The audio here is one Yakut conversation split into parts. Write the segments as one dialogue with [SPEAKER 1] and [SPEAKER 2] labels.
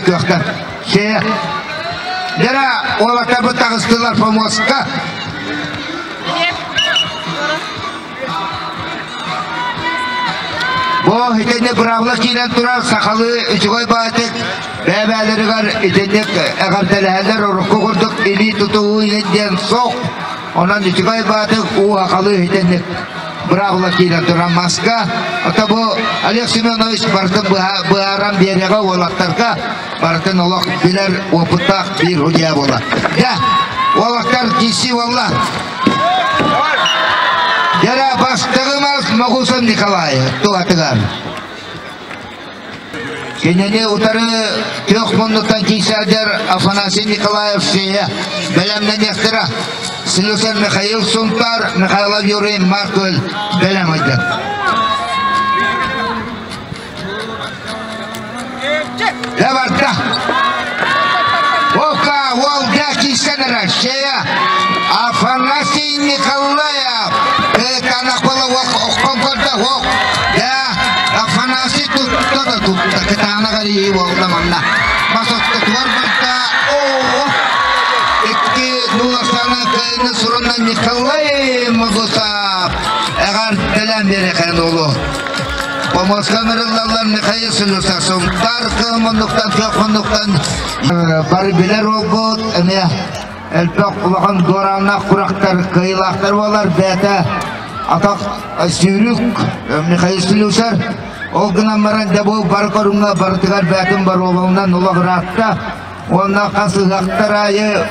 [SPEAKER 1] Кыахтар. Шея. Дера уолаттарбыт таҕыстылар помоска. Бу итинник быраабыла киирэн турар сахалыы үчүгэй баатык бэйэ-бэйэлэригэр итинник эҕэрдэлэһэллэр урукку курдук илии тутуһуу иһин диэн суох. Онон үчүгэй баатык уу сахалыы итинник быраабыла киирэн турар маска. Ото бу Олег Семенович барытын быһааран биэриэҕэ уолаттарга барытын олох билэр опыттаах биир судья буолар. Дьэ, уолаттар киирсии буолла. Дьэрэ бастыгымас Могусов Николай туһатыгар. Кинини утары күөх муннуктан киирсээдэр Афанасий Николаев сиһэ бэлэмнэниэхтэрэ. Слесарь Михаил Сунтар, Михайлов Юрий Маркөл бэлэм ыйдар. Барда. Ока, Волга киирсэн Шея Афанасий Николаев. Кытаанах буола оххон көрдө ох. Да, Афанасий тутта да тутта. Кытаанах эрии буолла манна. Бас ортотугар барда. О, икки нуласаны кыайны сурунна Николай Могусов. Эҕэрдэлээн биэрэхэн олу. Помоска ыҥырыллаллар Михаил Слюсарсов. Тар кыл муннуктан, көх муннуктан бары билэр уолбут эмиэ элбэх улахан дуорааннаах курактар кыайыылаахтар буолар бэйэтэ атах сүүрүк Михаил Слюсар ол гынан баран дьэ бу бары көрүҥҥэ барытыгар бэйэтин боруобалынан олох ыраатта уонна хас ыһыахтар аайы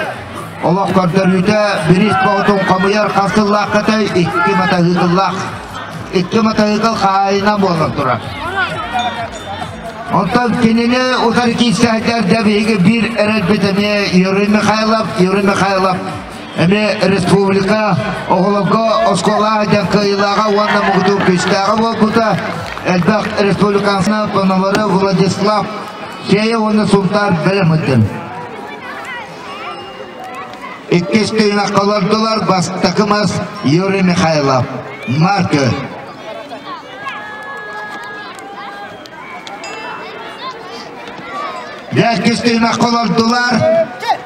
[SPEAKER 1] олох көрдөрүүтэ бириис боҕотун хомуйар хас сыллааххытай икки матаһыыкыллаах икки матаһыыкыл хаайынан буолан турар. Онтон кинини утары киирсээччилэр дьэ биһиги биир эрэлбит эмиэ Юрий Михайлов, Юрий Михайлов эмиэ республика оҕолорго оскуолаҕа диэн кыайыылааҕа уонна муҥутуур күүстээҕэ буолбута. Элбэх республиканскай Пономарев Владислав Сея уонна Сунтаар бэлэм ыттын. Иккис түһүмэххэ олордулар бастакы мас Юрий Михайлов, Маркы. Иккис түһүмэххэ олордулар,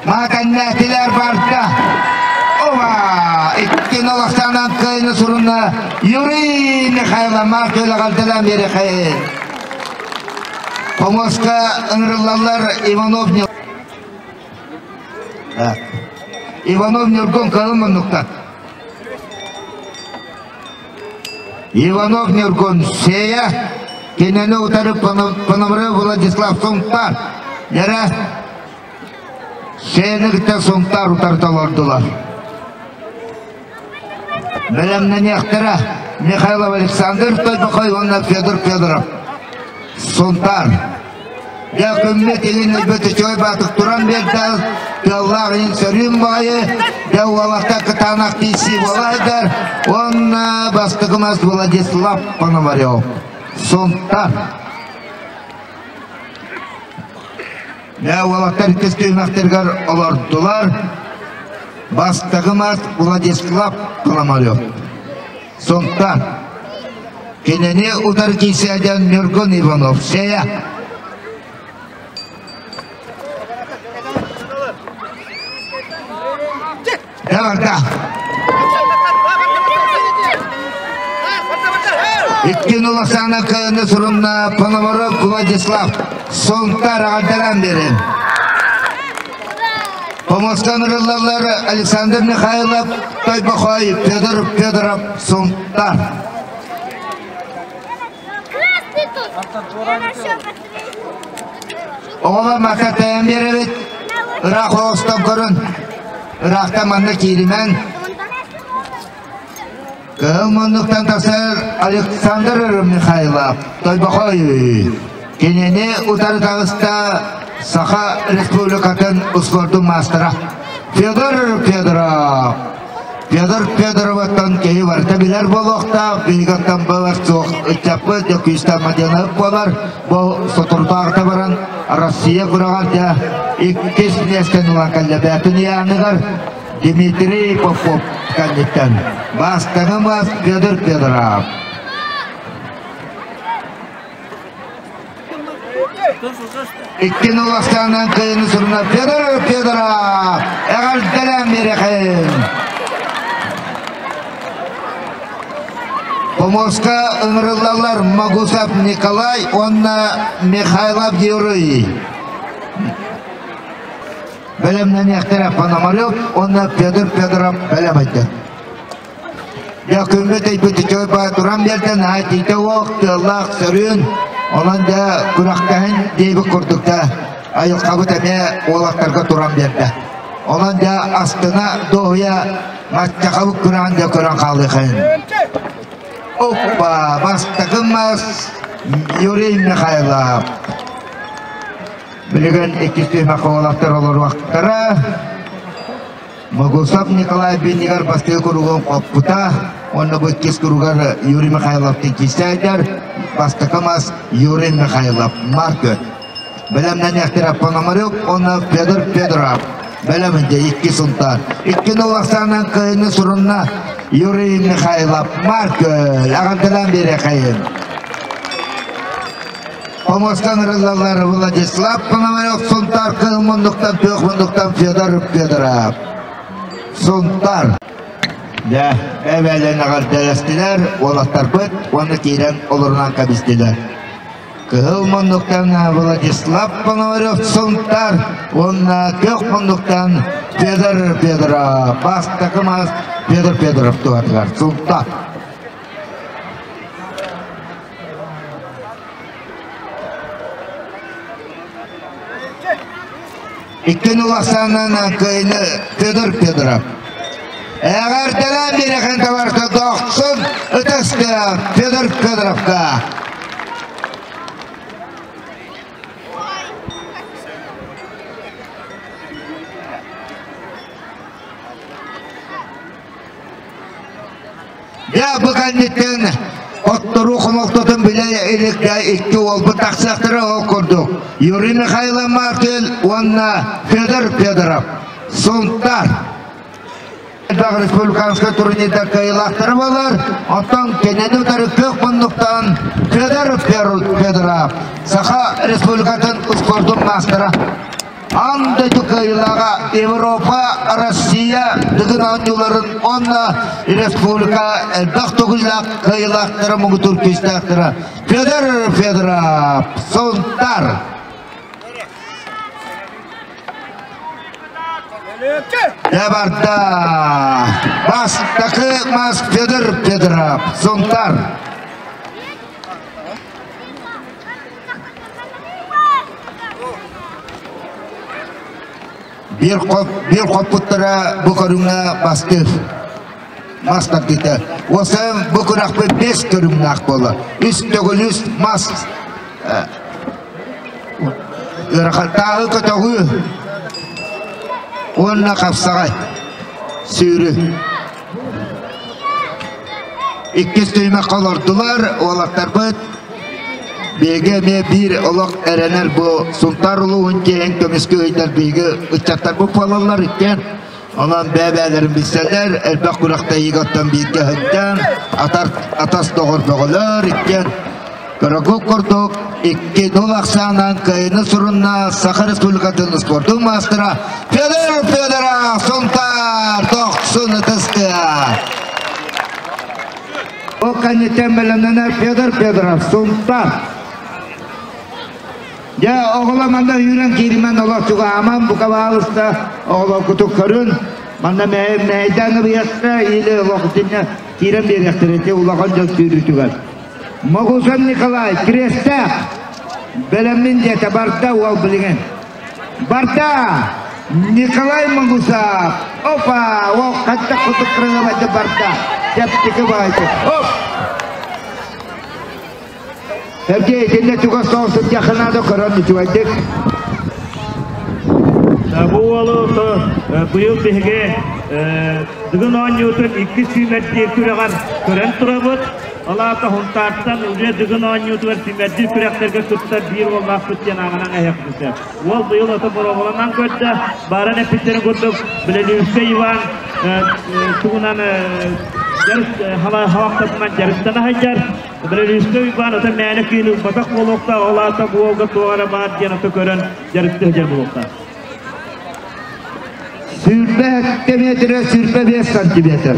[SPEAKER 1] мааканнээтилэр барда. Ова! Икки нолохтанан кыайны сурунна Юрий Михайлов Маркы үлэҕэлдэлэн биэрэхэ. Помоска ыҥырыллаллар Иванов Иванов Ньургун кылын муннуктан. Иванов Ньургун Сея кинини утары Пономарев Владислав Сунтар. Лера Сеяны кытта Сунтар утары толордулар. Бэлэмнэниэхтэрэ Михайлов Александр Тойбохой уонна Федор Федоров. Сунтар. Дьэ күммүт илин өлбөт үчүгэй баатык туран биэрдэ, тыаллаах иһин сөрүүн баҕайы, дьэ уолаттар кытаанах тиийсии буолайдар уонна бастакы мас Владислав Пономарев. Сунтар. Дьэ уолаттар иккис түһүмэхтэригэр олордулар. Бастакы мас Владислав Пономарев. Сунтар. Кинини утары киирсээдэн Ньургун Иванов. Сея. Барда. Икки Нуласана кыыны сурунна Пономарев Владислав Сунтар аҕалдаран берин. Помостан ырыллаллар Александр Михайлов, Тойбохой, Федор Федоров, Сунтар. Оҕолор мака тэйэн биэрэбит. Ыраах оҕостон көрүн. Ыраахтан манна кииримэн. Кыһыл муннуктан тахсар Александр Михайлов, Тойбохой. Кинини утары таҕыста Саха Республикатын успуордун маастара Федор Федоров. Федор Федороваттан киһи барыта билэр буолуохтаах, биһигаттан балар суох ыччаппыт Дьокуускай Мадьанов буолар. Бу соторутааҕыта баран Россия күрэҕэр дьэ иккис миэстэни ылан кэллэ. Бээтин ыйааныгар Дмитрий Попов кэнниттэн бастакы мас Федор Федоров. Иккин улахтаанан кыйыны суруна Федор Федоров эҕэрдэлээн биэрэхин. Поморска ыҥырыллаллар Магусов Николай уонна Михайлов Юрий. Бэлэмнэниэхтэрэ Пономарев уонна Федор Федоров бэлэм айтар. Дьэ күммүт ыйбыт үчүгэй баа туран биэрдэ наһаа итиитэ уох, тыаллаах, сөрүүн. Онон дьэ күрэхтэһин диэбит курдук да айылҕабыт эмиэ уолаттарга туран биэрдэ. Онон дьэ астына дуоһуйа маччахабыт күрэҕин дьэ көрөн хаалыахайын. Оппа, бастакы мас Юрий Михайлов. Билигин иккис түһүмэххэ уолаттар олоруохтара. Могусов Николай Биннигар бастакы куругун хоппута, уонна бу иккис куругар Юрий Михайлов киистэйдэр, бастакы мас Юрий Михайлов Маркы. Бэлэмнэниэхтэрэ Пономарев уонна Федор Федоров. Бэлэминде икки сунтаар. Икки нолахсаанан кыайыны сурунна Юрий Михайлов Маркы. Аҕанталаан биэриэхэйин. Помостан ырыллаллар Владислав Пономарев Сунтаар кыһыл муннуктан күөх муннуктан Федор Федоров. Сунтаар. Дьэ, эбээлэн эҕэрдэлэстилэр уолаттарбыт уонна киирэн олорунан кэбистилэр. Кыһыл муннуктан Владислав Пономарев Сунтаар уонна күөх муннуктан Федор Федоров. Бастакы мас Федор Федоров туһатыгар Сунтаар. Иккин улахсаанан кыайны Федор Федоров. Эҕэрдэлээн биэрэхэн табарта дохсун ытыска Федор Федоровка. Дьэ, бу кэнниттэн отторуу хомолтотун билэ илик икки уолбут тахсыахтара ол курдук. Юрий Михайлов Мартын уонна Федор Федоров. Сунтар. Элбэх республиканскай турнирдар кыайыылаахтара буолар. Оттон кинини утары күөх муннуктан Федор Федоров, Саха Республикатын спордун маастара. Аан дойду кыайыылааҕа Европа, Россия Дыгын оонньууларын уонна республика элбэх төгүллээх кыайыылаахтара муҥутуур күүстээхтэрэ Федор Федоров, Сунтар. Дьэ барда. Бастакы мас Федор Федоров, Сунтар. Биир хоп, биир хоппуттара бу көрүҥҥэ бастыыр. Мас тардыыта. Уосайым бу күрэхпит бэс көрүҥнээх буолла. Үс төгүл үс мас ыарахаттааҕы көтөҕүү уонна хапсаҕай сүүрүү. Иккис түһүмэххэ олордулар уолаттарбыт. Биһиги эмиэ биир олох эрэнэр бу Сунтаар улууһун киэһин көмүскүү ыйдар биһиги ыччаттарбыт буолаллар иккиэн. Онон бэйэ-бэйэлэрин билсэллэр, элбэх күрэхтэһиигэ оттон бииргэ сылдьан, атар, атас доҕор бөҕөлөр иккиэн. Көрөгүк курдук икки нул ахсаанан кыайыны сурунна Саха Республикатын спордун маастара Федор Федоров Сунтаар дохсун ытыстыа. Ол кэнниттэн бэлэмнэнэр Федор Федоров Сунтаар. Дьэ, оҕолор манна үүрэн кииримэн олох чугаһааман бука баалыста оҕолоргутун көрүн. Манна мэйдээн ыбыйахта или олох итиннэ киирэн биэриэхтэрэ ити улахан дьон сүүрүүтүгэр. Могусан Николай Крестээх бэлэммин диэтэ барда уол билигин. Барда! Николай Могусов! Опа! Ол хантах кутук кырыҥабайды барда. Чэпчэки баайды. Оп! Сергей, итиннэ чугас соҕус сылдьыахха наада көрөн үчүгэйдик.
[SPEAKER 2] Бу уолу быйыл биһиги Дыгын оонньуутун икки сүүмэрдиир күрэҕэр көрөн турабыт. Ол аата Һунтаартан уже Дыгын оонньуутугар сүүмэрдиир күрэхтэргэ кыттар биир уоллаахпыт диэн ааҕынан эһэхпитэ. Уол быйыл ото боруобаланан көрдө. Бааран эппиттэрин курдук Белелюбскай Иван тугунан Халаптатынан дьарыктана сылдьар. Белорусскай Уйбаан ата мээнэ кыын ылбатах буолуохтаах, ол аата бу уолга туох эрэ баар диэн ата көрөн дьарыктыы сылдьар буолуохтаах.
[SPEAKER 1] Сүүрбэ метрэ 25 сантиметр.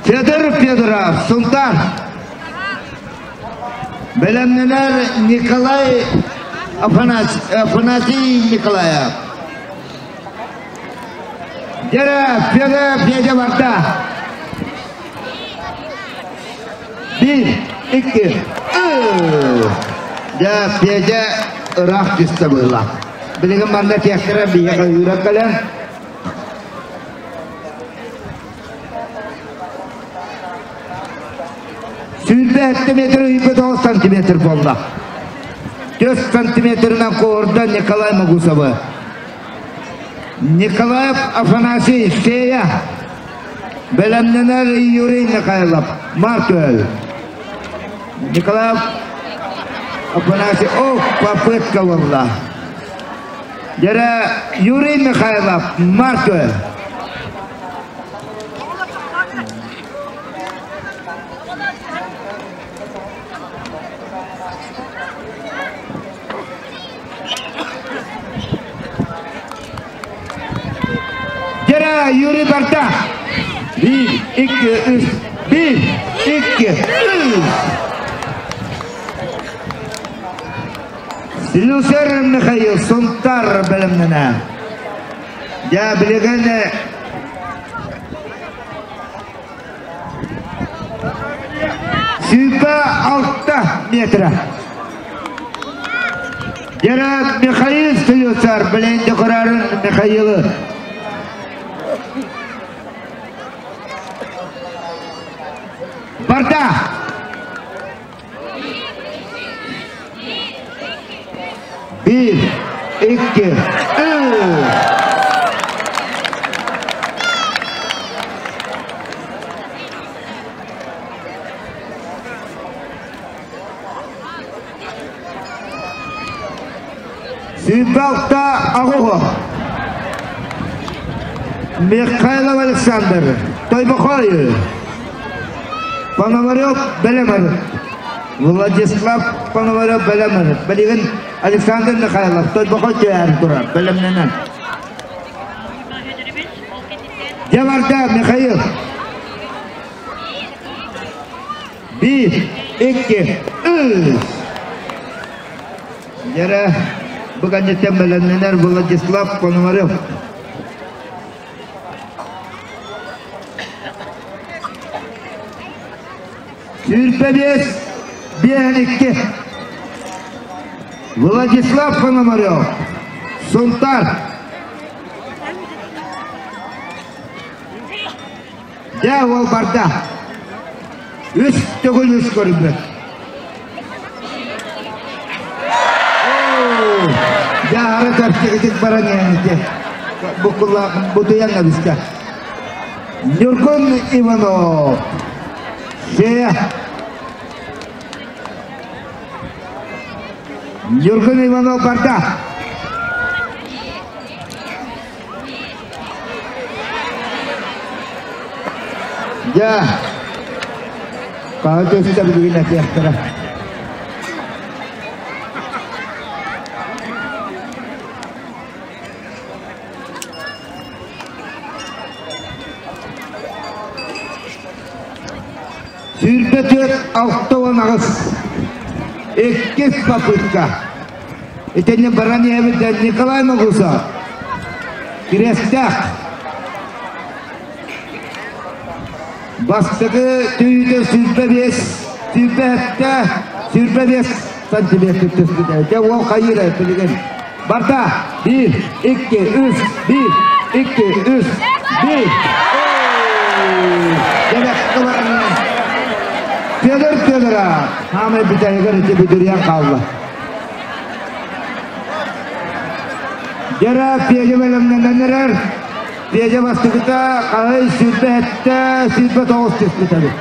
[SPEAKER 1] Федор Федоров, Сунтар. Бэлэмнэнэр Николай Афанасий Николаев. Дьэрэ, Федор Федя барда. Биир, икки, Дьэ, Федя ыраах түстэ быһыылаах. Билигин манна тиэхтэрэ биһиэхэ үүрэн кэлэн 27 метр 29 сантиметр буолла. 4 сантиметрынан куорда Николай Могусовы. Николаев Афанасий Сея. Бэлэмнэнэр Юрий Михайлов. Мартуэль. Николаев Афанасий. О, попытка буолла. Дьэрэ Юрий Михайлов Мартуэль. Дьэрэ Юрий барда. Биир, икки, үс. Биир, икки, үс. Слюсарь Михаил Сунтар бэлэмнэнэ. Дьэ, билигин 26 метра. Дьэрэ Михаил Слюсарь билин декорарын Михаилы. Барда! Биир, икки, үс. 26 аҕуһу. Михайлов Александр, Тойбохой, Пономарев Бэлэмэр, Владислав Пономарев Бэлэмэр, билигин Александр Михайлов Тойбохой түһээн турар, бэлэмнэнэн. Дьэ барда Михаил. Биир, икки, үс. Дьэрэ, бу кэнниттэн бэлэмнэнэр Владислав Пономарев. 25, 52. Владислав Пономарев, Сунтар. Дьэ, уол барда. Үс төгүл үс көрбөт. Дьэ, ары чэпчэкитик баран иһэн буккуллаах бутуйан кэбистэ. Ньургун Иванов. Сея. Ньургун Иванов барда. Дьэ, хаһа көстө билигин этиэхтэрэ. 24 68. Иккис попытка. Итиннэ баран иһэбит Николай Могусов. Кириэстээх. Бастакы түүтэ 25, 27, 25 сантиметр түспүтэ. Дьэ уол хайыыр билигин. Барда. Биир, икки, үс, биир, икки, үс, биир. Дьэбэккэ баран Федор Федоров. Хаамай бүтэһигэр ити бүдүрүйэн хаалла. Дьэрэ Федя бэлэмнэнэн эрэр. Федя бастакыта хаһый 27, 29 түспүт эбит.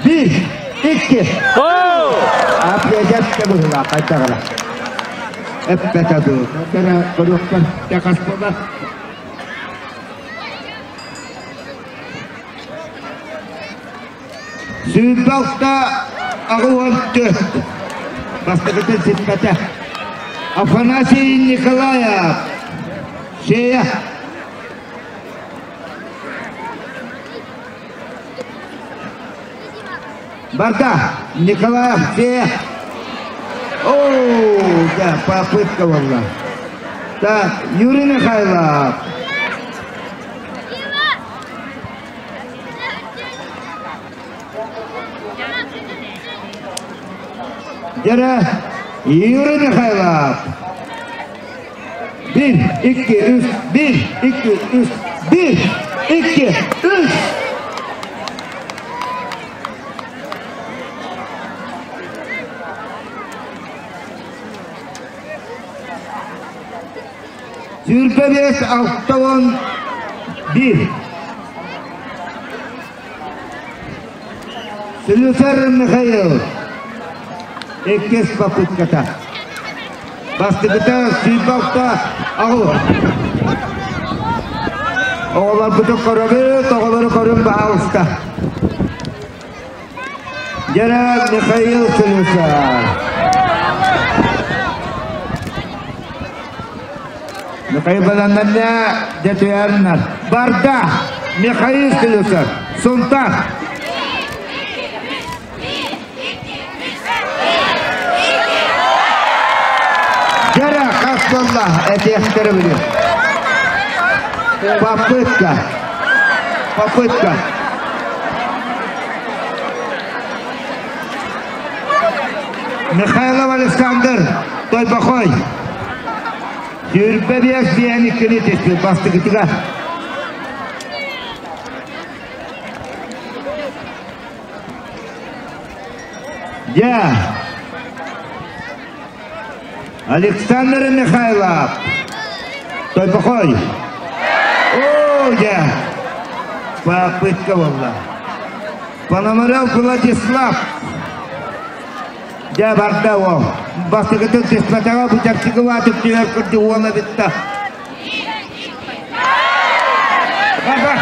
[SPEAKER 1] Биир, икки. А Федя быһыылаах хайдах. Эппэтэ дуу. Кэрэ көрүөхпэр тэхаспыла. Сүүрбэ алта аҕыс төрт. Бастакытын сиппэтэ. Афанасий Николаев. Сея. Барда. Николаев Сея. О, да, попытка была. Так, Юрий Михайлов. Дьэрэ, Юрий Михайлов. Bir, iki, üç, bir, iki, üç, bir, iki, үс. Сүүрбэ биэс 61. Слюсарь Михаил. Иккис попытката. Бастакыта сүүрбэ алта аҕыс. Оҕолорбутун көрөбүт, оҕолору көрүн баһаалыста. Дьэрэ Михаил Слюсарь. Михаил Баланнанна дьэ Барда Михаил Слюсарь. Сунтар. Дьэрэ хас буолла этиэхтэрэ билин. Попытка. Попытка. Михайлов Александр Тойбохой. 25 диэн иккини түспүт бастакытыгар. Я. Александр Михайлов. Тойбохой. О, я. Попытка была. Пономарев Владислав. Дьэ барда уол. Бастакытын түспэтэҕэ бу чахчыгы ваатып түһэр курдук уола бүтта. Баба.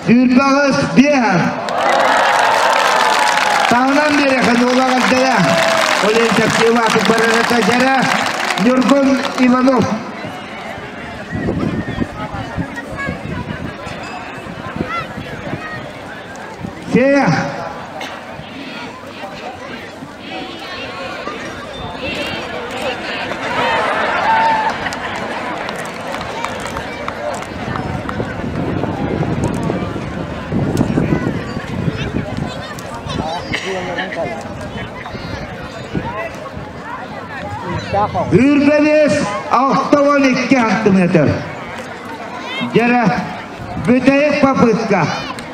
[SPEAKER 1] Сүүрбэҕис биэһэ. Таһынан биэрэхэ нуулаҕардара. Ол иһин чэпчиилаатык барарата дьэрэ Ньургун Иванов. Сея. Үрбэлиэс 62 сантиметр. Дьэрэ, бүтэһик попытка.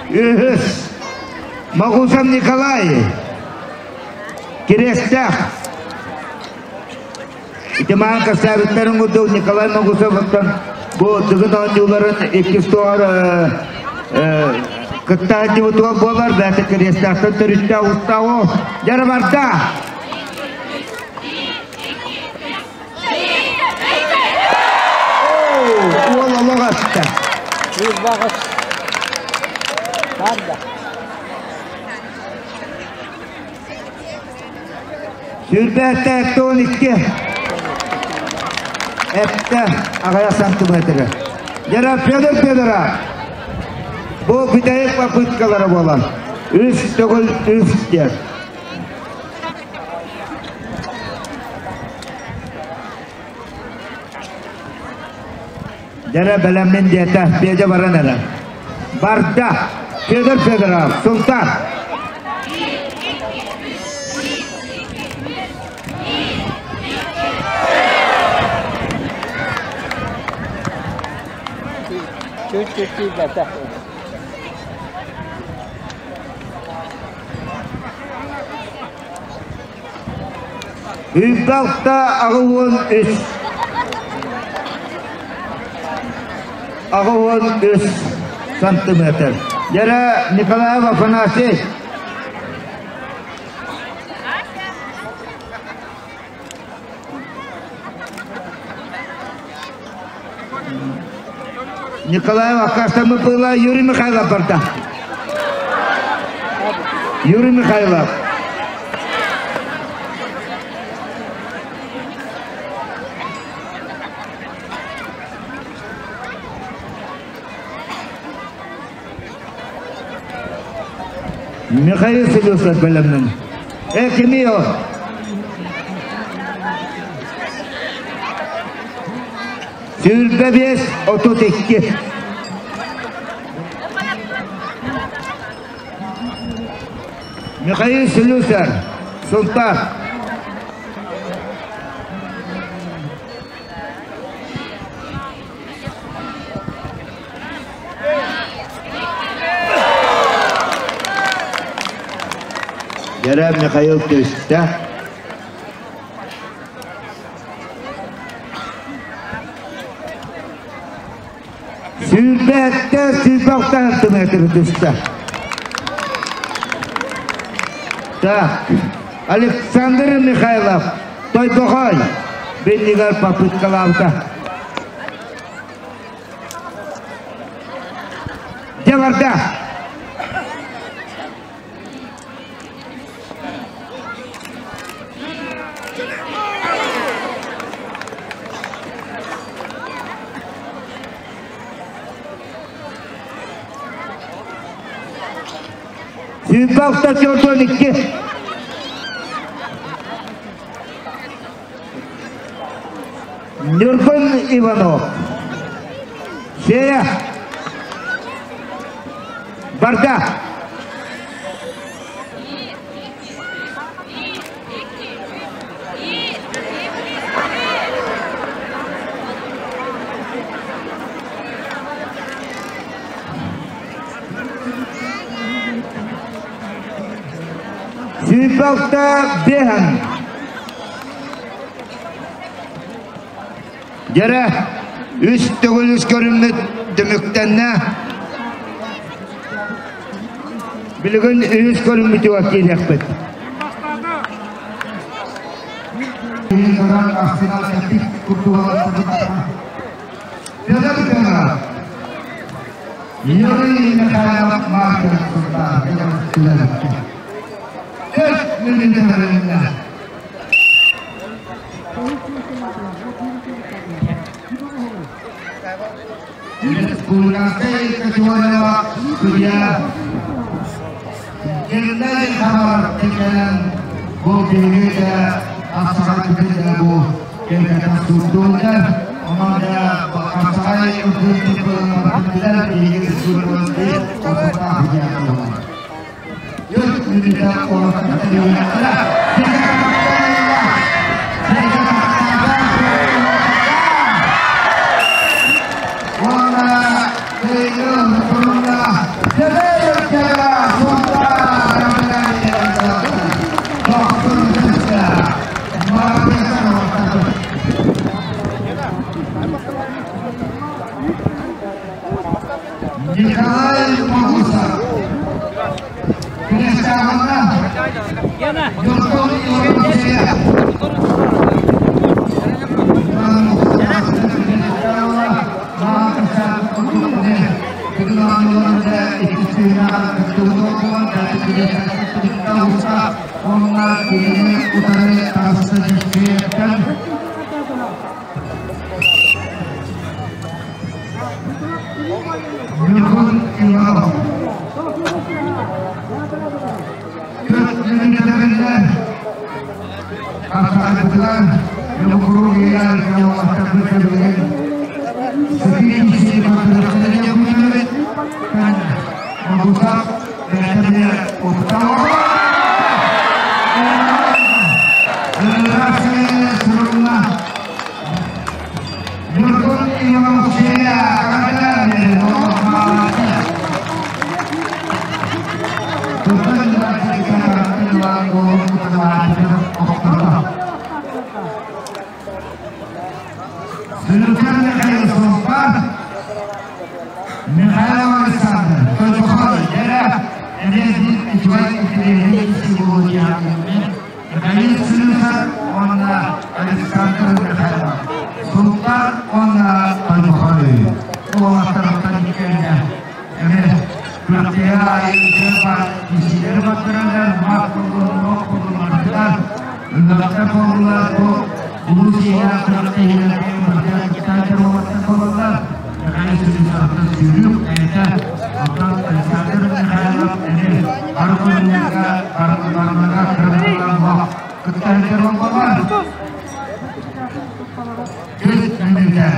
[SPEAKER 1] Үһүс. Могусов Николай. Кириэстээх. Ити маан кэпсээбиттэрин курдук Николай Могусовтан бу Дыгын оонньууларын иккис туоҕар кыттааччыбытыгар буолар бэйэтэ Кириэстээхтэн төрүттээх устааҕы дьара барда. Уол олох эттэ. Сүүрбэттэ 12. Эттэ аҕыйах сантиметры. Дьара Федор Федора. Бу бүтэһик попыткалара буолар. Үс төгүл үс диэн. Дьэрэ бэлэммин диэтэ, Федя баран эрэр. Барда! Федор Федоров, Султан!
[SPEAKER 3] Чуть-чуть тиийбэтэ.
[SPEAKER 1] Үс алта аҕыс уон үс. 83 сантиметр. Дьэрэ Николаев Афанасий. Николаев аккаастаммыт быһыылаах Юрий Михайлов барда. Юрий Михайлов. Михаил Селюсов бэлэмнэн. Э, кимий ол? 25, 32. Михаил Слюсарь, Сунтаар. Дьэрэ Михаил түстэ. 27, 26 сантиметр түстэ. Так, Александр Михайлов, Тойбохой, биннигэр попыткалаабыта. Дьэ барда. 26, 42. Нюргун Иванов. Сея. Барда. 26 5. Дьэрэ, үс төгүл үс көрүммүт түмүктэннэ. Билигин үһүс көрүммүтүгэр киириэхпит. Юрий Михайлов мастер спорта. 4 мүнүүтэ. Республиканскай категорияҕа судья Геннадий Хабар кэлэн бу биһиги хапсаҕай бүтүн бу кэмҥэ суттуулар. Онон да хапсаҕай үрдүн биһиги республиканскай опыттаах судья буолар. 4 мүнүүтэ олохтон. Николай Могусов. Представлена Юрков Иван. Ньургун Иванов. 4 мүнүүтэ хапсаҕайбытыгар Юкругияр явастарбыт Софийский Могусап бэйэтэ уктаа. Ньургун Иванов. Михаил Слюсарь уонна Александр Михайлов, Султан уонна Тойбохой уолаттарыттан иккиэннэ эмиэ күрэхтэһии аайы дьон киисилэри баттараллар, мах курдук, ох курдук барытыгар ыһыахтар буоллулар, бу улуус иһинэн күрэхтэһиилэргэ барытыгар кыттааччы уолаттар буолаллар. Михаил Слюсарьтан сүүрүк бэйэтэ, оттон Александр Михайлов эмиэ бары көрүҥнэргэ барыларыгар кыргыттар кытта сылдьар буоллаллар. Үс мүнүүтэ.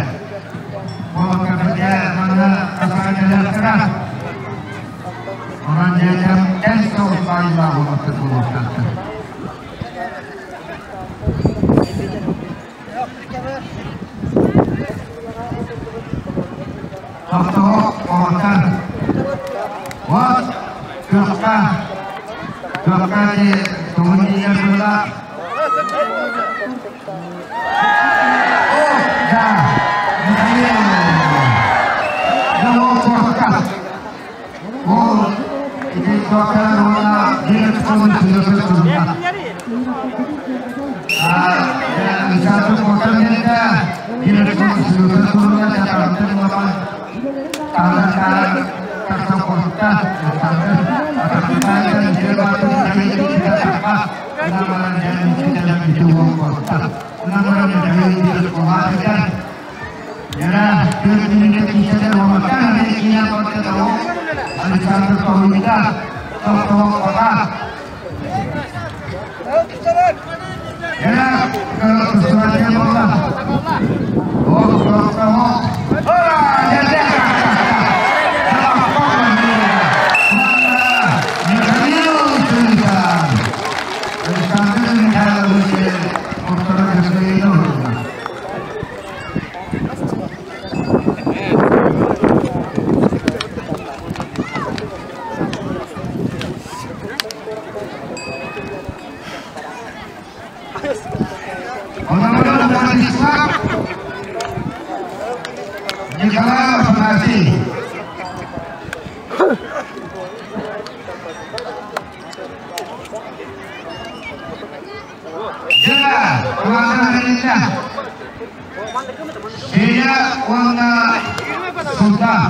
[SPEAKER 1] Уолаттарбыт манна хасаайдалаахтара. Онон дьиэтэн эн соҕус баайыылаах уолаттар буолуохтаахтар. Тохтоо уолаттар. Вот кыахта кыахта тугун диэн быһыылаах. О, да, Михаил. Да, ол куохта. Ол ити куохтар уонна биир колун сүрүкү турда. Александр куохтар диэнэ биир колун сүрүкү турда татарыттан улахан таалар тахсан куохта Александр атахтаан дьиэ баатын Александр Михайлович Владислав Николай Афанасий. Дьэ, улахан тэрилтэ. Сеня уонна Султан.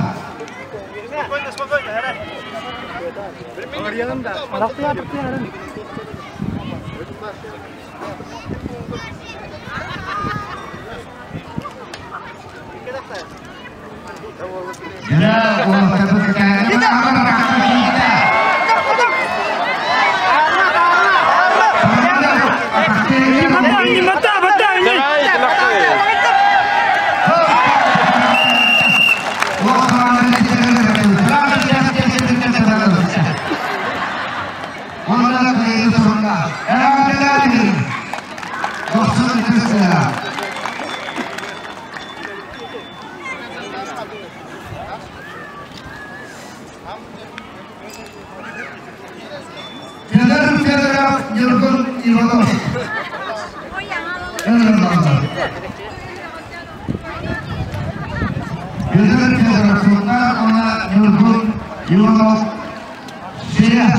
[SPEAKER 1] Дьэ, уолаттарбыт Федор Федоров, Ньургун Иванов. Федор Федоров, Султан уонна Ньургун Иванов Сирэ.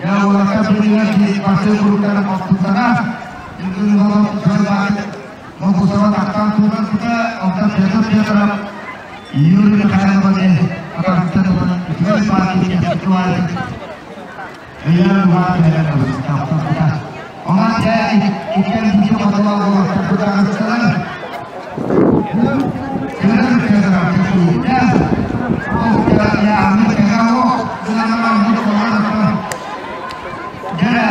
[SPEAKER 1] Я уолаттар билигин бастыыр куруктарын оттутара, Ньургун Иванов Могусова тахтан тууран тута, онтон Петр Петров Юрий Михайлович атахтан ылан үчүгэй партия фестиваль өйөөн уһаан кэлэн тахтан Онон дьэ иккиэн биир хотолоох уолаттарбыт аҕыстылар. Петр Федоров күүтэ, ол яаны тэҥэ Дьэ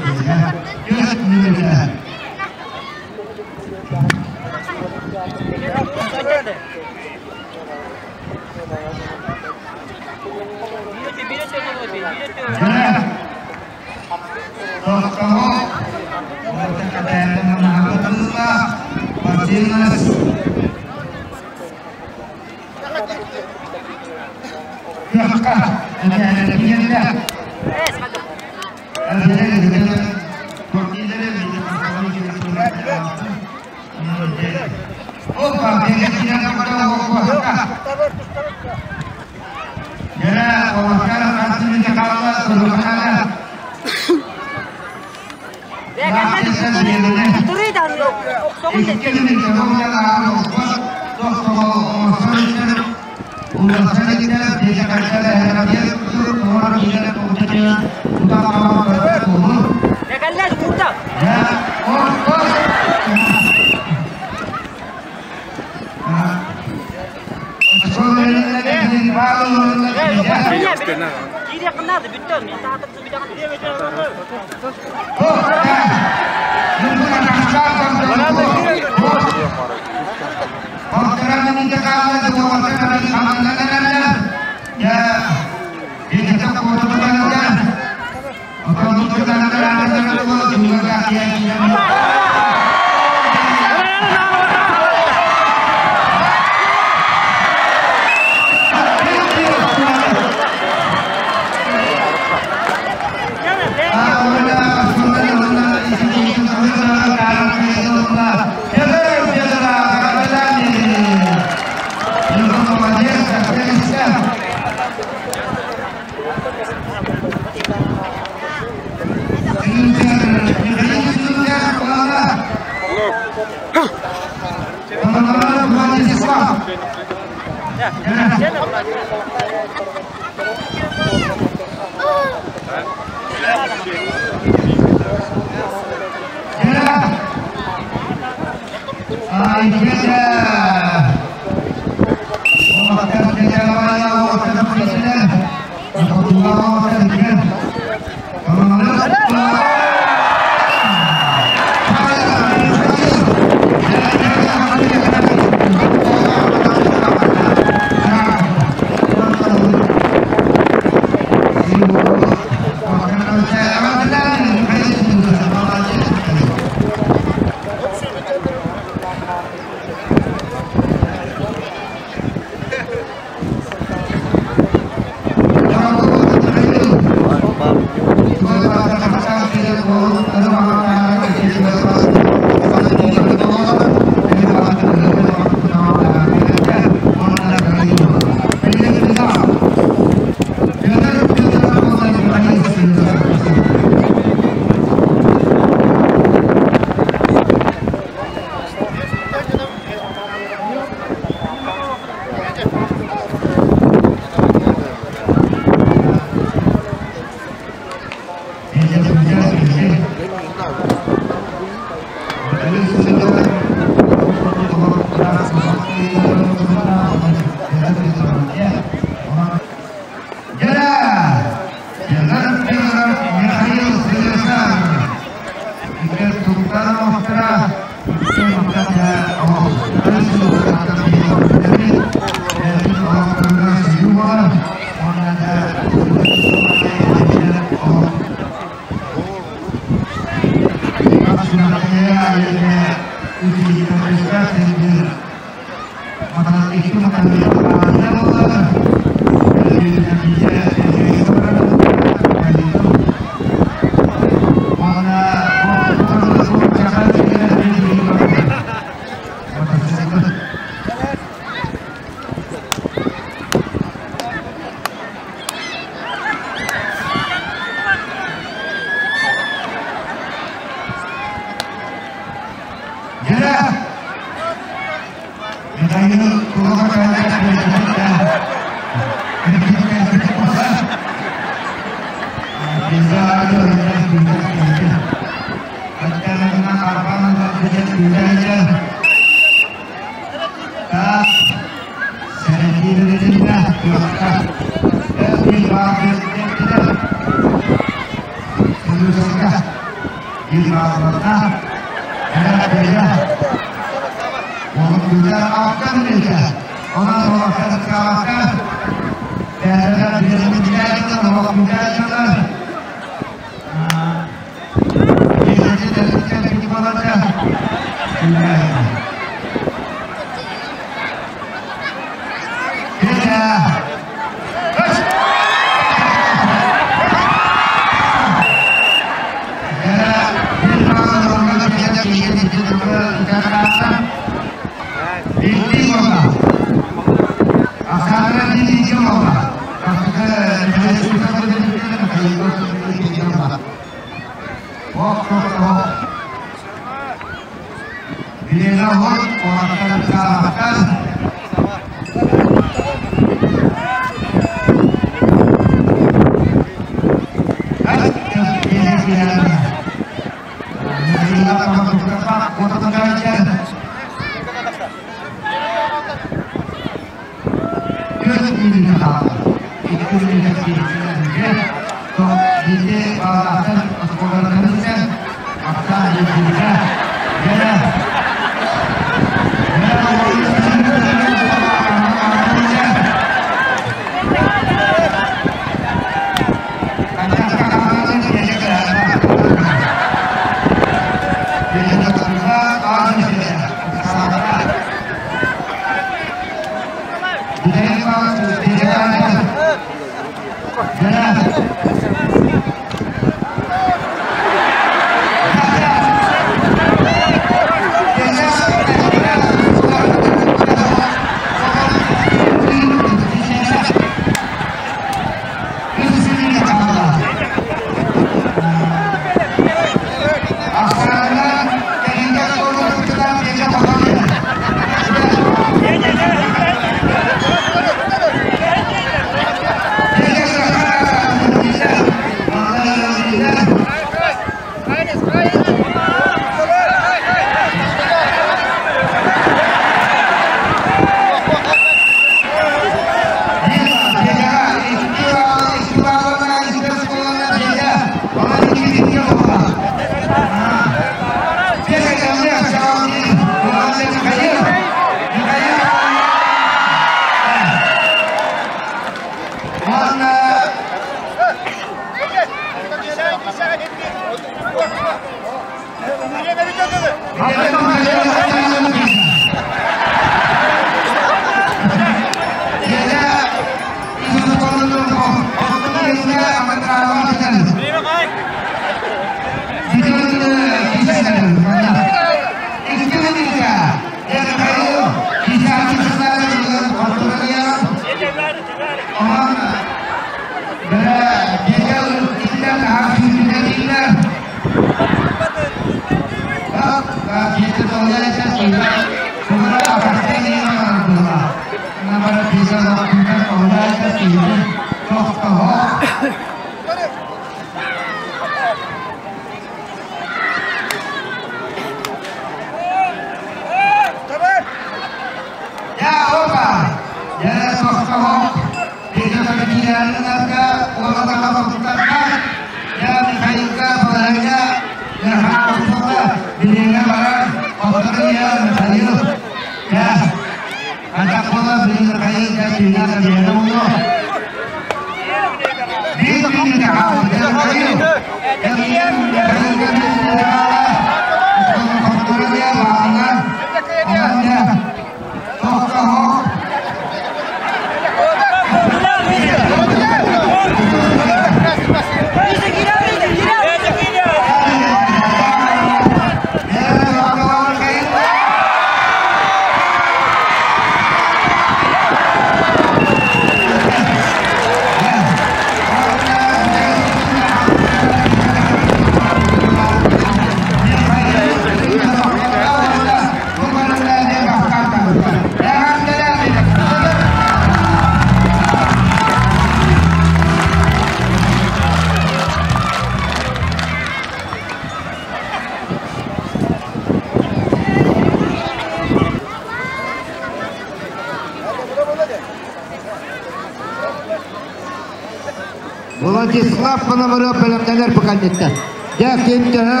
[SPEAKER 1] Владислав Пономарев бэлэмнэнэр бу кэнниттэн. Дьэ, ким төһө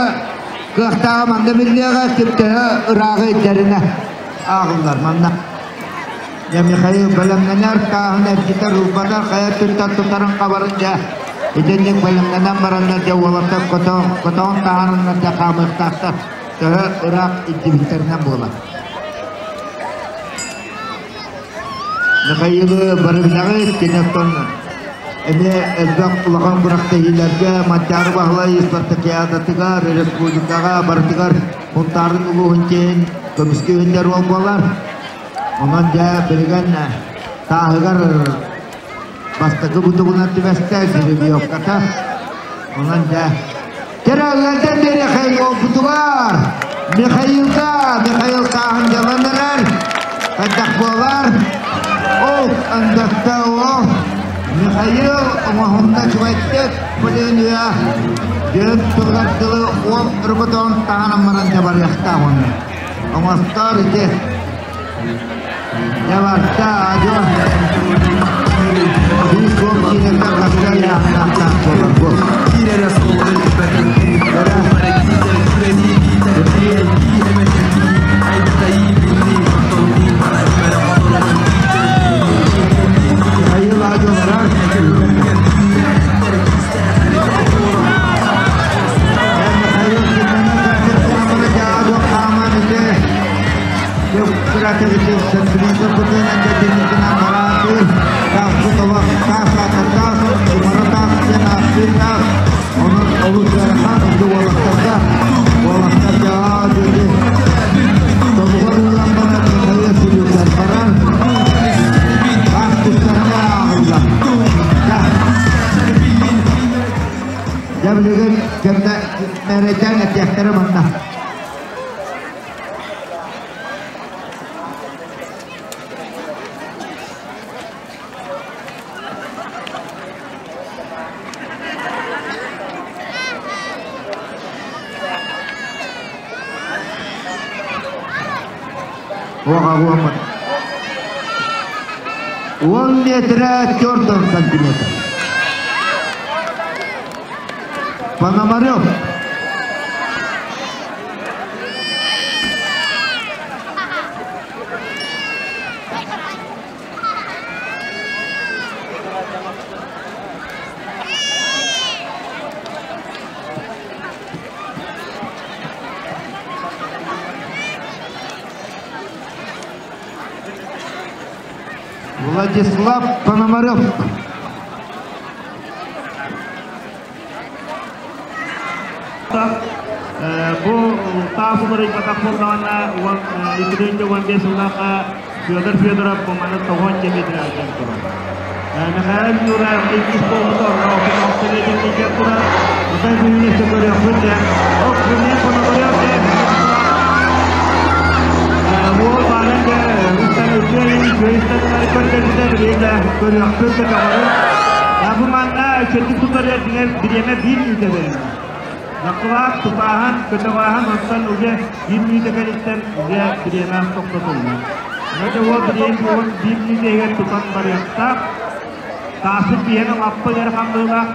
[SPEAKER 1] кыахтааҕа манна биллиэҕэ, ким төһө ырааҕы илдьэринэ ааҕыллар манна. Дьэ, Михаил бэлэмнэнэр, тааһын эргитэр, ылбатар, хайа өттүттэн тутарын хабарын дьэ, итинник бэлэмнэнэн бараннар дьэ уолаттар көтөҕөн таһаарыннар дьэ хаамыахтаахтар. Төһө ыраах илдьибиттэринэн буолар. Михаилы бары билэҕит, кини оттон эмиэ элбэх улахан күрэхтэһиилэргэ Манчаары Баһылай спартакиадатыгар, республикаҕа барытыгар Сунтаарын улууһун чиэһин көмүскүү сылдьар уол буолар. Онон дьэ билигин тааһыгар бастакы бутугунан түбэстэ жеребьевката. Онон дьэ Кэрэ ыалдьан биэриэхэй уолбутугар Михаилга Михаил тааһын дьалан эрэр хайдах буолар ол андатта ол Михаил оҥоһунна чугайдык пленуя дьон тылыгар дылы уол өргөтөөн таһынан баран дьабарыахтаах онно оҥостоор ити Дьабарта адьо биир суол киинэттэн хаска ыйааһыннаахтаах буолар бу. Михаил Адьо барар. Михаил Дьэ билигин кэмнэ мэрэйдээн этиэхтэрэ манна. Уоҕа 10 метрэ 40 сантиметр. Пономарев. Владислав Пономарев.
[SPEAKER 2] Бу таас уларыйбатах буоллаҕына, 2015 сыллаахха Федор Федоров бу маны тоҕон метр диэн турар. Михаил Юраев иккис буолбута, онно 36 метр турар. Отой бүгүн өссө көрүөхпүт дэ. Ол күннэн Пономарев дэ уол баарын дэ үстэн үчүгэй үчүгэй көрдөрбүтэ билигин да көрүөхпүт да көҕөрүн. Бу манна үчүгэй тутар эрдиҥэр бириэмэ биир мүнүүтэ берилэр. Накылаах, тутааһын, көтөҕөөһүн онтон уже биир мүнүүтэ кэлиттэн уже бириэмэ тохтотуллар. Онон уол бириэмэ буолун биир мүнүүтэ иһигэр тутан барыахтаах. Тааспыт биһиэнэ лаппа ыарахан быһыылаах.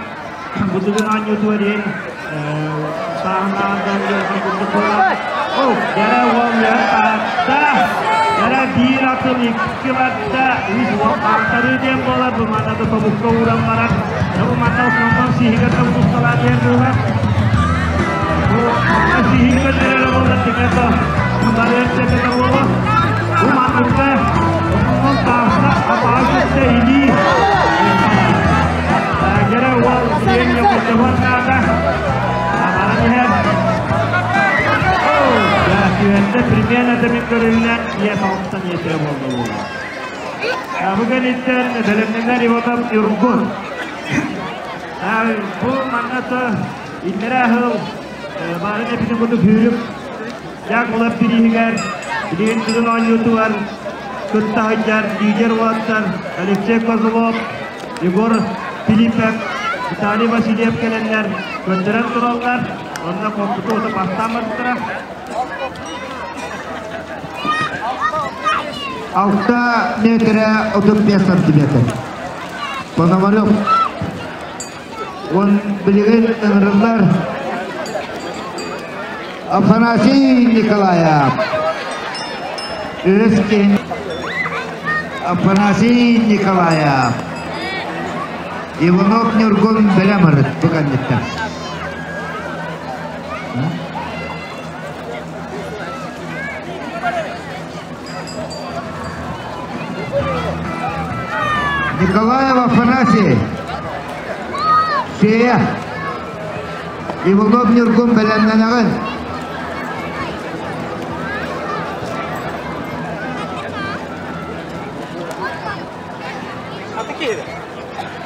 [SPEAKER 2] Бу бүгүн оонньуутугар иһин сааһынааҕар ыарахан курдук буолар. О, дьэрэ уол үөр таһатта. Дьэрэ биир атын икки барда. Үс уол хаамтарыы диэн буолар. Бу манна да тобукка ууран баран. Бу манна основном сиһигэр да усталаан диэн быһыылаах. Бу манна сиһин көрдөрөрө буолар тиҥэ да барыан сөп этэ буолуо. Бу манныкка основном тааста атаҕа кытта илии Дьэрэ уол диэн хотоһуон наада. Баран иһэр. Түһэрдэ примерно мин көрүҥнэн ийэ 6 метр буолла буолла. Бу кэнниттэн бэлэмнэнэр Иванов Юргун. Бу манна иннэрэ сыл баарын эпитин курдук сүүрүк Дьаак улар бирииһигэр билигин бүгүн оонньуутугар кытта сылдьар лидер уолаттар Алексей Козлов, Егор Филиппов, Виталий Васильев кэлэннэр көрдөрөн тураллар. Онно хоппуту ото бастаан барбыттара.
[SPEAKER 1] 6 метрэ 35 сантиметр. Пономарев. Он билигин ыҥырыллар Афанасий Николаев. Үһүс киһи Афанасий Николаев. Иванов Ньургун бэлэм ырыт бу кэнниттэн. Николаев Афанасий. Сея. Иванов Ньургун бэлэмнэнэҕин.
[SPEAKER 4] Аты киһи.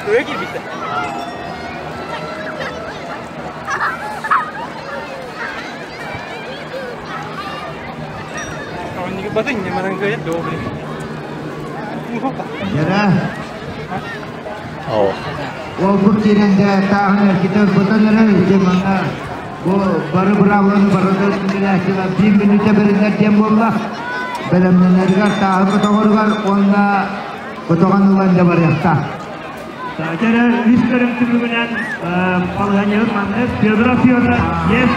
[SPEAKER 4] Көйө киирбиттэр.
[SPEAKER 1] Дьэрэ. Уолбут киирэн дьэ тааһын эргитэ ылбытан эрэ ити манна бу бары быраабыланы барыта билээччилэр биир мүнүүтэ бэриллэр диэн буолла. Бэлэмнэнэригэр тааһы көтөҕөрүгэр уонна көтөҕөн ылан дьэ барыахтаах.
[SPEAKER 2] Дьэрэ үс көрүҥ түмүгүнэн балаһыанньабыт маннык Федоров Федор биэс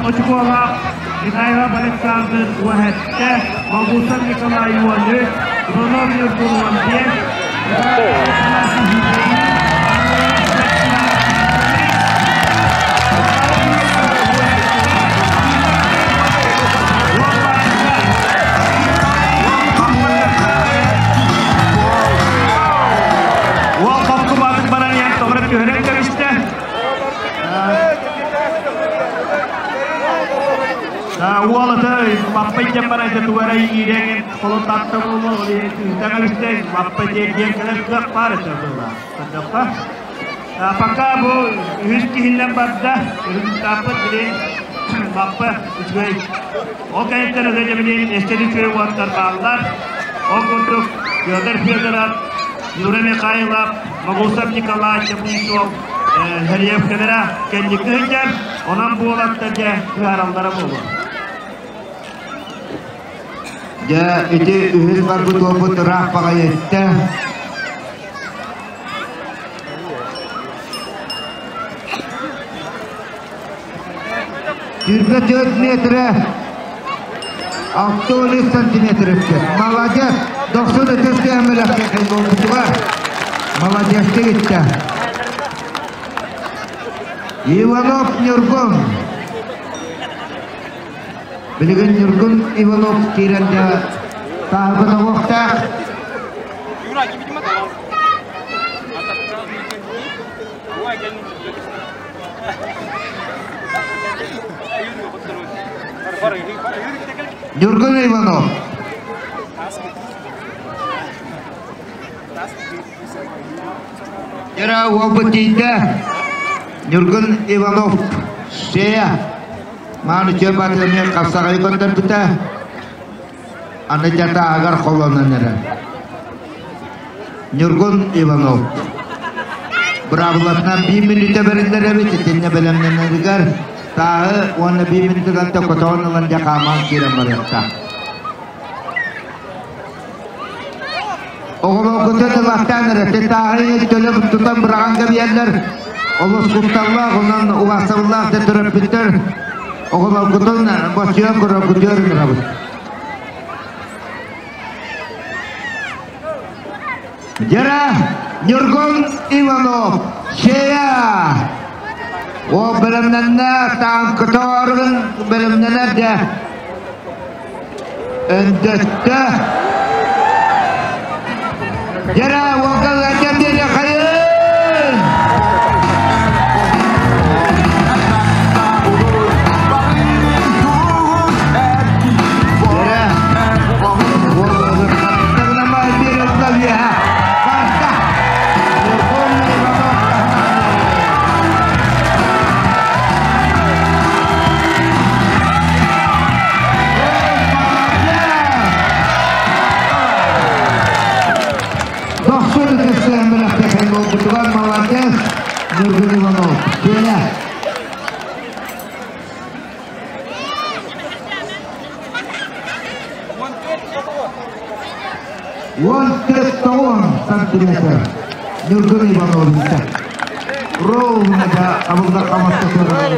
[SPEAKER 2] очукуолаах, Михайлов Александр уоһэттэ, Могусов Николай 13, Иванов Ньургун 15, Уол хопку баатык баран иһэн тоҕура түһэрэн кэбистэ. Уол ата лаппа илдьэн баран ити тугара иирэҥин холун татта буолуо, ол иһин ыытан кэбистэ, лаппа диэн кэлэр кыах баар этэ быһыылаах. Көрдөххө. Пока бу үһүс киһиннэн барда, результаппыт билин лаппа үчүгэй. Ол кэнниттэн өтө билин эстэн үчүгэй уолаттар бааллар. Ол курдук Федор Федоров, Юра Михайлов, Могусов Николай Чапунцов Хэрьевкэлэрэ кэнники сылдьар, онон буолаттар дьэ кыһараллара буолуо.
[SPEAKER 1] Дьэ, ити үһүс барбыт уолбут ыраах баҕайы иттэ. Сүүрбэ төрт метрэ 63 сантиметр өттө. Молодец! Дохсун ытыс тыаһын буолбутугар. Молодецтык иттэ. Иванов Ньургун. Билигин Ньургун Иванов киирэн дьэ тааһыбын оҕуохтаах. Ньургун Иванов. Дьара уолбут тиийдэ. Ньургун Иванов Сея мааны чөл батыгыны хапсаҕайы көрдөрбүтэ. Аны дьатааһыгар холонон эрэр. Ньургун Иванов быраабылатынан биир мүнүүтэ бэриллэр эбит итиннэ бэлэмнэнэригэр тааһы уонна биир мүнүүтэ көтөҕөн ылан дьэ хааман киирэн барыахтаах. Оҕолоргутун ылаттаан эрэ тааһы төлө тутан быраҕан кэбиһэллэр. Олус кутталлаах, онон убаастабыллаах да төрөппүттэр оҕолоргутун бочуйан көрөргүтүгэр ыҥырабыт. Дьара Ньургун Иванов Сея Ол бэлэмнэннэ тааҥкытоорун бэлэмнэнэр дэ өндөттө Дьара уолга ыалдьан биэриэххэйин! Дьара Дохсун ытыстыан бэлэхтэхэн буолбутугар молодец Ньургун Иванов. Сиэнэ. 14 сантиметр. Ньургун Ивановича. Ровно да абылдар хамаста турар.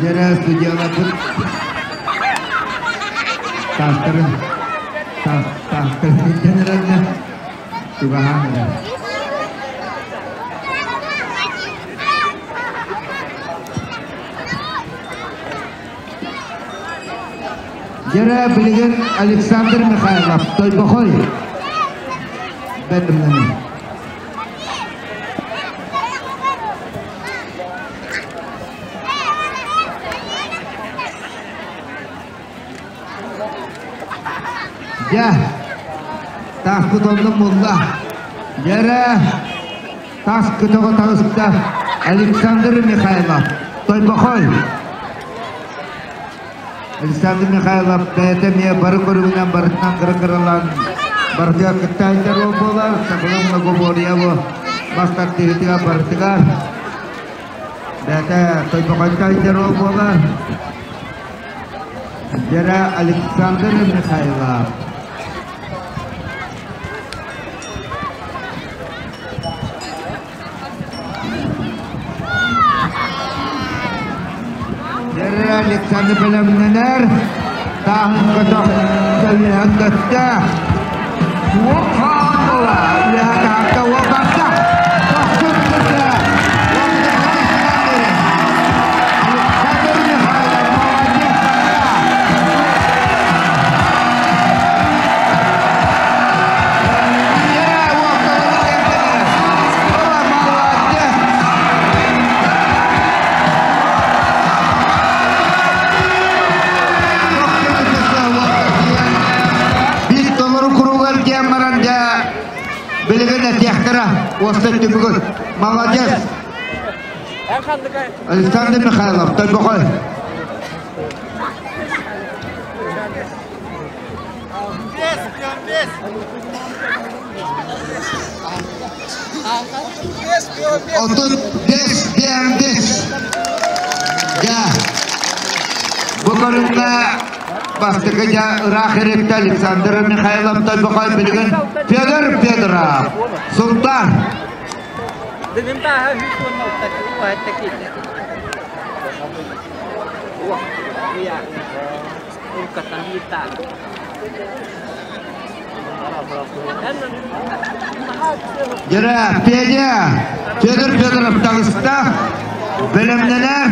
[SPEAKER 1] Дьэрэ судьяларбыт таастарын таастарын илдьэн эрэллэр чугаһаан эрэр. Дьэрэ билигин Александр Михайлов Тойбохой бэлэмнэнэр. Дьэ, тааспыт онно булла. Дьэрэ, таас көтөҕө таҕыста Александр Михайлов, Тойбохой. Александр Михайлов бэйэтэ эмиэ бары көрүҥүнэн барытынан кыра-кыралаан барытыгар кытта сылдьар уол буолар. Сахалыы многоборье бу бас тардыһыытыгар барытыгар бэйэтэ Тойбохойго сылдьар уол буолар. Дьэрэ Александр Михайлов. Дьэрэ Александр бэлэмнэнэр, тааһын көтөх үөһэн көттө. Уоп хаалла, үөһэ таһарда уоп барда. Тохтун көтө. Александр Михайлов молодец Биир толору куругар диэн баран дьэ билигин этиэхтэрэ уоста түмүгүн. Молодец! Александр Михайлов, Тойбохой. 35 диэн. Дьэ, бу көрүҥҥэ бастакы дьэ ыраах ириттэ Александр Михайлов Тойбохой билигин Федор Федоров Султан. Дьэрэ, Федя, Федор Федоров таҕыста, бэлэмнэнэр.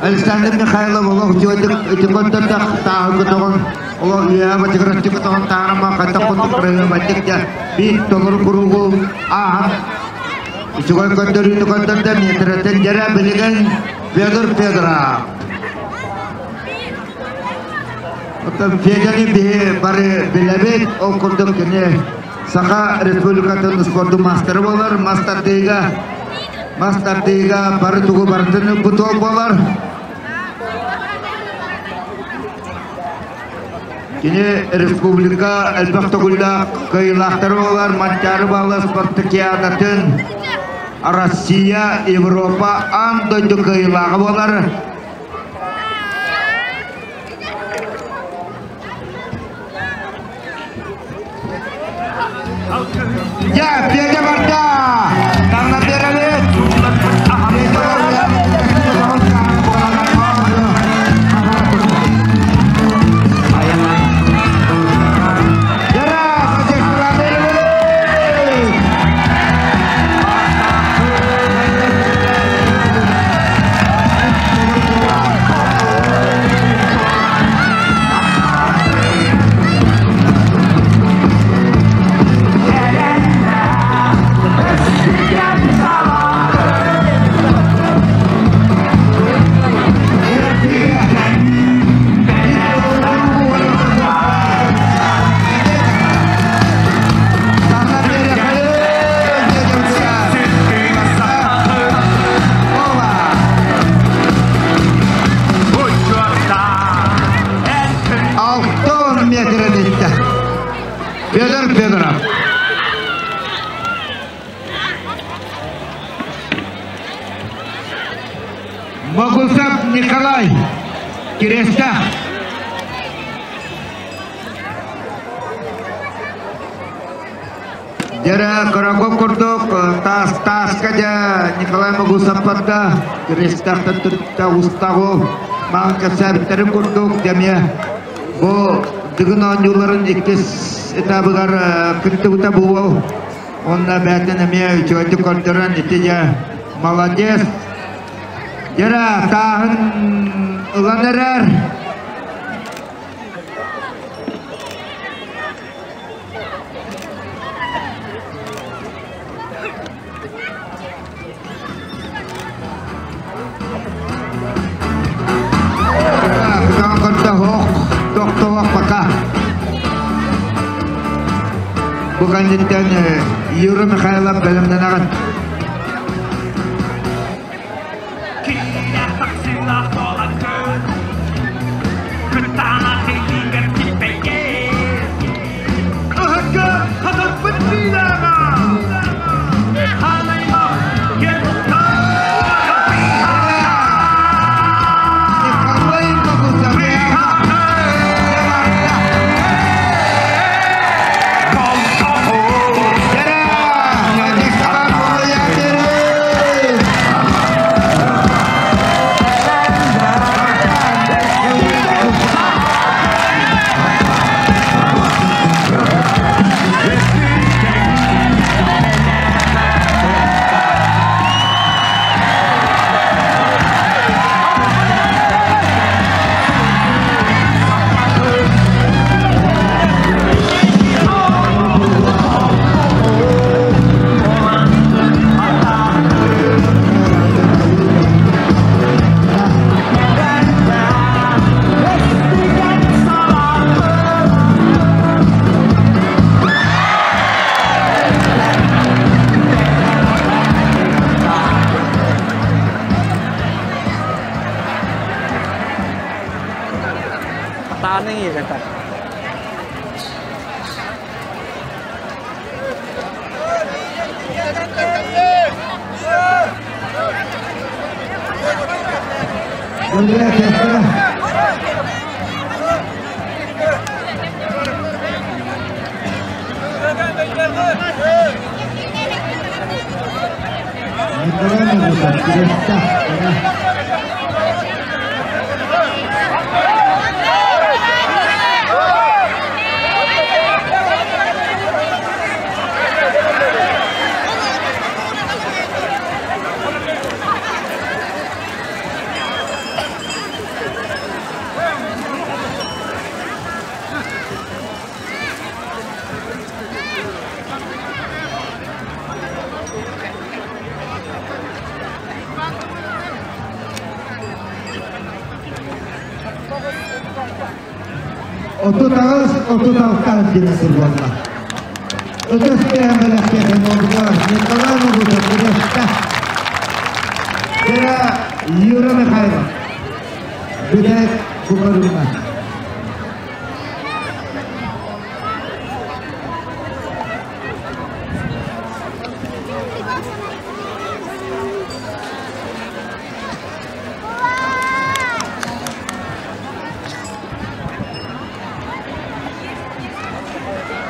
[SPEAKER 1] Александр Михайлов олох үчүгэйдик итикоттотох тааһы көтөҕөн олох үөһэ бачыгыраччы көтөҕөн таарама хаттах курдук кырыһыабайдык дьэ биир толору куругу ааһан үчүгэй көрдөрүүнү көрдөрдө метрэтин дьэрэ билигин Федор Федоров. Оттон Федяны биһи бары билэбит, ол курдук кини Саха Республикатын спордун маастара буолар, мас тардыыга, мас тардыыга бары тугу барытын ылбыт уол буолар. Кини республика элбэх төгүллээх кыайыылаахтара буолар, Манчаары баала спартакиадатын Россия, Европа, аан дойду кыайыылааҕа буолар. Дьэ, Федя барда! Таҥна биэрэбит! Могусов Николай, Кириэстээх. Дьэрэ Караков курдук таас тааска дьэ Николай Могусов барда Кириэстээхтэн түттэ устаҕу маҥан кэпсээбиттэрин курдук дьэ бу Дыгын оонньууларын иккис этабыгар кыттыбыта бу уол. Онно бээтин эмиэ үчүгэйдик көрдөрөн ити дьэ молодец. Дьэрэ тааһын ылан эрэр. Тохтоох пока. Бу кэнниттэн Юра Михайлов бэлэмнэнэҕин. Николай Могусов. Владислав Владимирович!
[SPEAKER 3] Taneng ya kata. Николай Могусов, Кириэстээх. 38, 36 диэн буолла. Ытыс тыаһа бэлэхтиэхин Николай Могусов, Кириэстээх. Дьэрэ Юра Михайлов. Бүтэк Букарунна.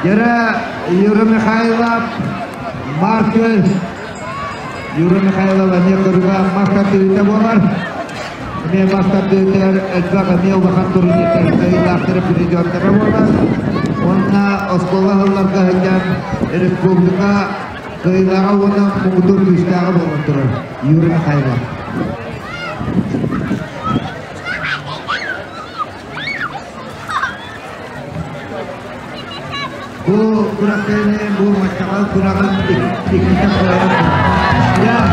[SPEAKER 3] Дьэрэ Юра Михайлов, Маркел. Юра Михайлов эмиэ көрүгэ мас тардыыта буолар. Эмиэ мас тардыытыгар элбэх эмиэ улахан турнирдар кыайыылаахтара призердара буолар. Уонна оскуола сылларга сылдьан республика кыайыылааҕа уонна муҥутуур күүстээҕэ буолан турар Юрий Михайлов. Бу күрэхтэһиини бу маччаҕа күрэҕин иккитэ кыайан турар. Юра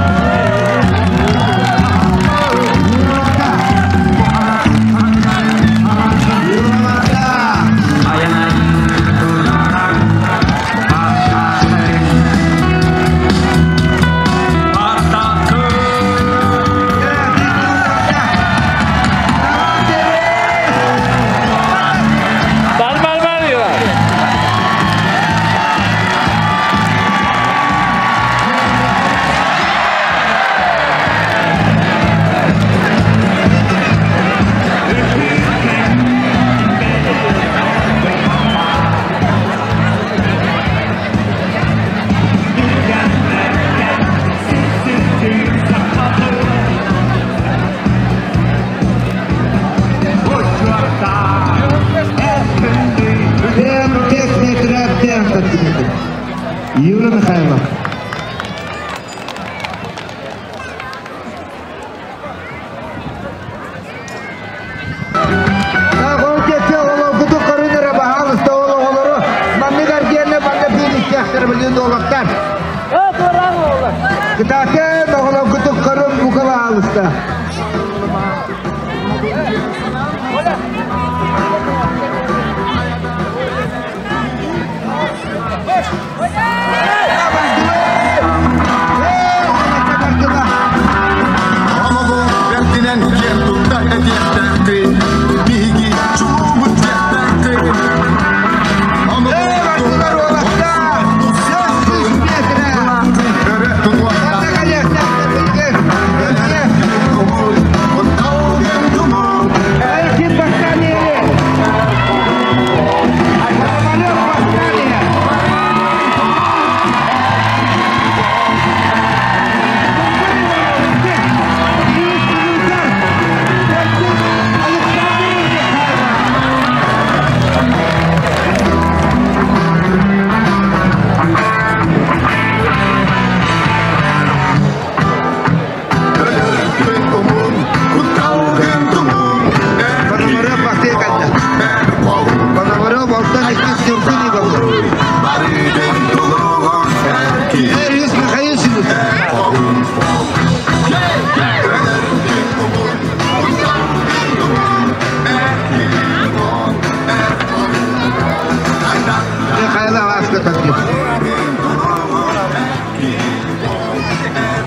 [SPEAKER 4] Бар бар бар diyorlar.
[SPEAKER 1] Кытаатын уолаттар. Кытаатын оҕолоргутун көрүн бука баалыста.